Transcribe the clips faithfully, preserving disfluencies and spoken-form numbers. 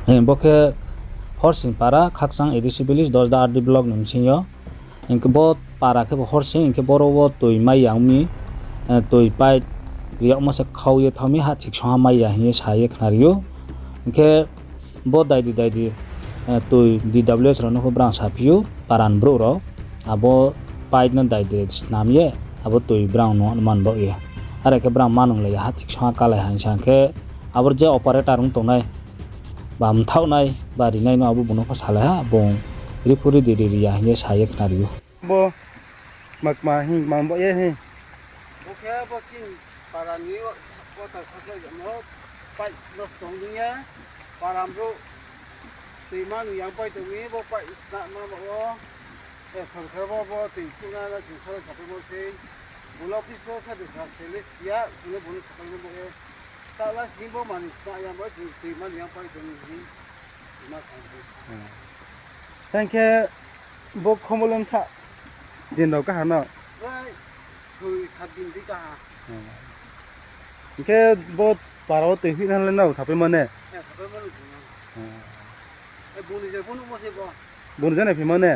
Bo khe Horsing para, Khakchang A D C village, Dosda R D block ni bsing yo. Hing khe bo para khe bo Horsing, hing khe boro wo toi mai ya ong mi, toi pipe riyagmo se khau ye thanng mi, hahthi ksongha mai ya hing ye sa ye khnari ou. Hing khe bo daidi daidi toi D W S rao no pho brang saphi ou, para ni brouh rao. Abo pipe no daidi snam ye, abo toi brang no man baoh ye. Are khe brang manunglai ya, hahthi ksongha kalai ha hing sa khe, abo je operator ong tongnai, ba mthaoh nai, ba rinai no abo bung no pho salai ha, bung riphu ridi ri ri ya hing ye sa ye khnari ou. Bo ma kma hing man baoh ye hi. Bo khe bo chini para ni water supply jamo pipe nosto ong ding ye, para brouh toi manu yang pai tong mi, bo pipe snama baoh wo, sorkar bo bo toi khouhnai na chung salai sapaimo sei, bung no office wo sa de sa se le si ya, chung no bung no sapaimo baoh ye. Tala sing bo mani sna yang bai, toi mani yang pai tong ni, ma sa. Tang khe bo khomolem sa din rao kaha no? Bai, soi sat din di kaha. Hing khe bo para wo toi hoihna le nrao sapaimo ne? Sapaimo no. Bung ni je bo nuhmo se bo. Bung ni je nai phimo ne?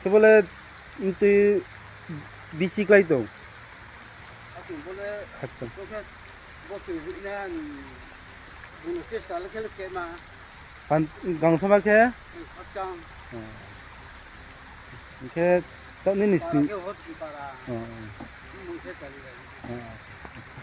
Khe bo le tui bisi klái tong? Akhe bo le Khakchang. Bo khe bo toi hoihna, bung no chesta le khe le khe ma. Gangsama khe? Khakchang. Hing khe taoh nini sni para khe Horsing para. Bung khe chali lai. Acha.